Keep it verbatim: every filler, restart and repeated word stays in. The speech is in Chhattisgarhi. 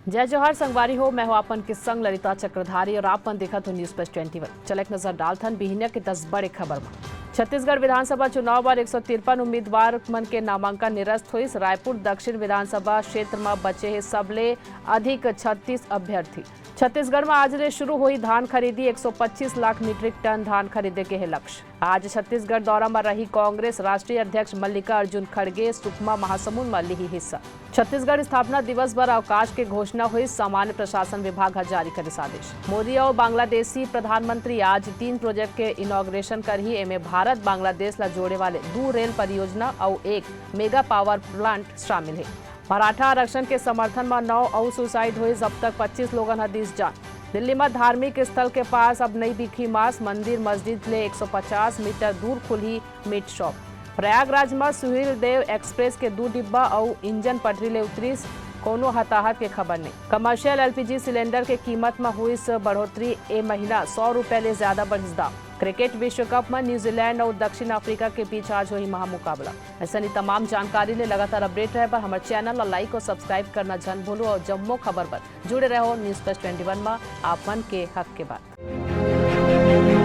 जय जोहार संगवारी हो, मैं हूं आपन के संग ललिता चक्रधारी और आपन देखत हो News Plus twenty one। चल एक नजर डालथन बिहिनिया के दस बड़े खबर म। छत्तीसगढ़ विधानसभा चुनाव बर एक सौ तिरपन उम्मीदवार मन के नामांकन निरस्त होइस। रायपुर दक्षिण विधानसभा क्षेत्र म बचे हे सबले अधिक छत्तीस अभ्यर्थी। छत्तीसगढ़ म आज ले शुरू होही धान खरीदी, एक सौ पच्चीस लाख मीट्रिक टन धान खरीदे के हे लक्ष्य। आज छत्तीसगढ़ दौरा म रही कांग्रेस राष्ट्रीय अध्यक्ष मल्लिकार्जुन खड़गे, सुकमा महासमुंद म लिही हिस्सा। छत्तीसगढ़ स्थापना दिवस बर अवकाश के घोषणा हुई, सामान्य प्रशासन विभाग ह जारी करिस आदेश। मोदी अउ बांग्लादेशी प्रधानमंत्री आज तीन प्रोजेक्ट के इनॉग्रेशन करही। एमे भारत बांग्लादेश ला जोड़े वाले दू रेल परियोजना अउ एक मेगा पावर प्लांट शामिल हे। मराठा आरक्षण के समर्थन म नौ अउ सुसाइड होइस, अब तक पच्चीस लोगन ह दिस जान। दिल्ली म धार्मिक स्थल के पास अब नई बिकही मांस, मंदिर मस्जिद ले एक सौ पचास मीटर दूर खुलही मीट शॉप। प्रयागराज म सुहेल देव एक्सप्रेस के दू डिब्बा अउ इंजन पटरी ले उतरिस, कोनो हताहत के खबर नहीं। कमर्शियल एलपीजी सिलेंडर के कीमत म हुइस बढ़ोतरी, ए महीना सौ रुपए ले ज्यादा बढ़िस दाम। क्रिकेट विश्व कप म न्यूजीलैंड अउ दक्षिण अफ्रीका के बीच आज होही महामुकाबला। अइसन ही तमाम जानकारी ले लगातार अपडेट रहे बर हमर चैनल ला लाइक और सब्सक्राइब करना झन भूलू और जम्मो खबर बर जुड़े रहो News Plus twenty one म, आप मन के हक के बात।